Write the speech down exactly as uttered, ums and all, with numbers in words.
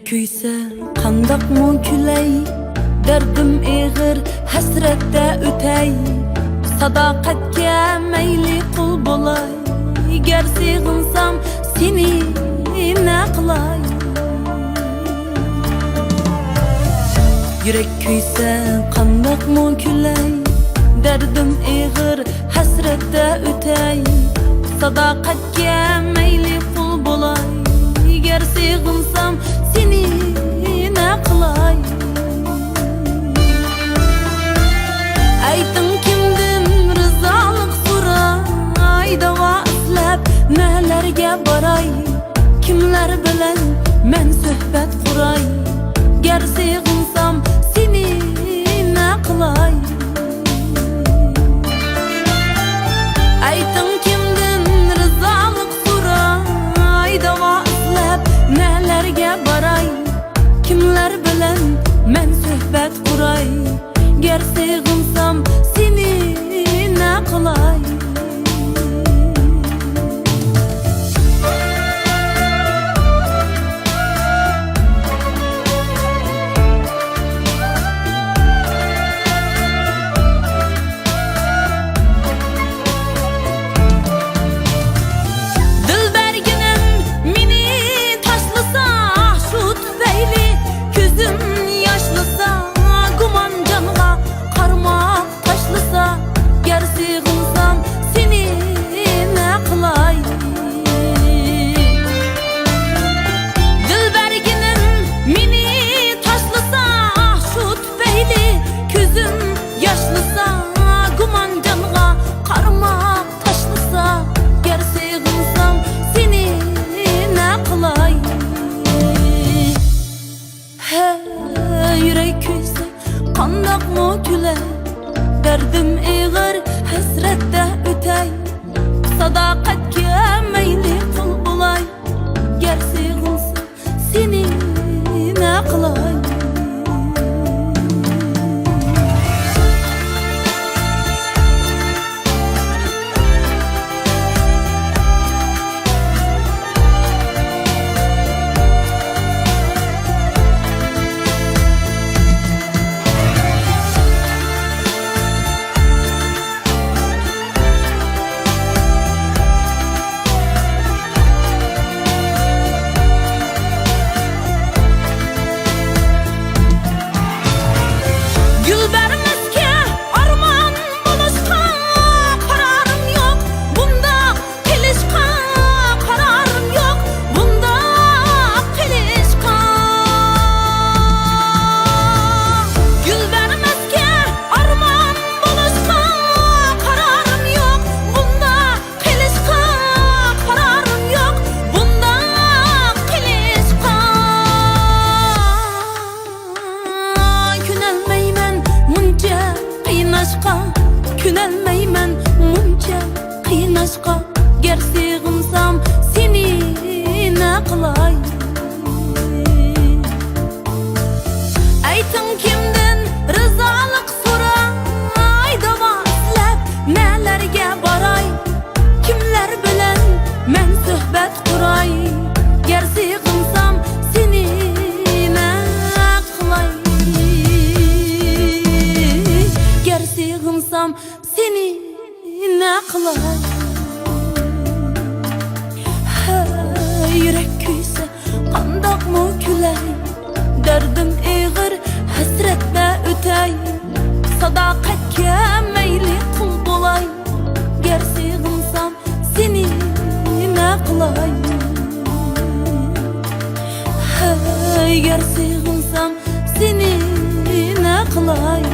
كۆيسە قانداقمۇ كۈلەي، دەردىم ئېغىر، ھەسرەتتە ئۆتەي. ساداقەتكە مەيلى قۇل بولاي، گەر سېغىنسام سېنى نە قىلاي؟ يۈرەك كۆيسە قانداقمۇ كۈلەي، دەردىم ئېغىر، ھەسرەتتە ئۆتەي. ساداقەتكە مەيلى قۇل بولاي، گەر سېغىنسام سېنى نە قىلاي؟ ئېيتىڭ، كىمدىن رىزالىق سوراي، داۋا ئىزلەپ نەلەرگە باراي؟ كىملەر بىلەن مەن سۆھبەت قۇراي؟ گەر سېغىنسام سېنى نە قىلاي؟ ئېيتىڭ، كىمدىن رىزالىق سوراي، داۋا ئىزلەپ نەلەرگە باراي؟ كىملەر بىلەن مەن سۆھبەت قۇراي؟ گەر سېغىنسام سېنى نە قىلاي؟ دىلبەرگىنىم مېنى تاشلىسا، شۇ تۈپەيلى كۆزۈم ياشلىسا، گۇمان جانغا قارماق تاشلىسا، گەر سېغىنسام سېنى نە قىلاي؟ دىلبەرگىنىم مېنى تاشلىسا، شۇ تۈپەيلى كۆزۈم ياشلىسا، گۇمان جانغا قارماق تاشلىسا، گەر سېغىنسام سېنى نە قىلاي؟ ھە، يۈرەك كۆيسە قانداقمۇ كۈلەي، دەردىم ئېغىر، ھەسرەتتە ئۆتەي. ساداقەتكە مەيلى قۇل بولاي، گەر سېغىنسام سېنى نە قىلاي؟ گۈل بەرمەسكە ئارمان بولۇشقا قارارىم يوق، بۇنداق قىلىشقا قارارىم يوق، بۇنداق قىلىشقا. گۈل بەرمەسكە ئارمان بولۇشقا قارارىم يوق، بۇنداق قىلىشقا قارارىم يوق، بۇنداق قىلىشقا. كۆنەلمەيمەن مۇنچە قىيناشقا، كۆنەلمەيمەن مۇنچە قىيناشقا، گەر سېغىنسام سېنى نە قىلاي؟ ئېيتىڭ، كىمدىن رىزالىق سوراي، داۋا ئىزلەپ نەلەرگە باراي؟ كىملەر بىلەن مەن سۆھبەت قۇراي؟ گەر سېغىنسام سېنى نە قىلاي؟ گەر سېغىنسام سېنى نە قىلاي؟ ھەي، يۈرەك كۆيسە قانداقمۇ كۈلەي؟ دەردىم ئېغىر، ھەسرەتتە ئۆتەي. ساداقەتكە مەيلى قۇل بولاي، گەر سېغىنسام سېنى نە قىلاي؟ ھەي، گەر سېغىنسام سېنى نە قىلاي؟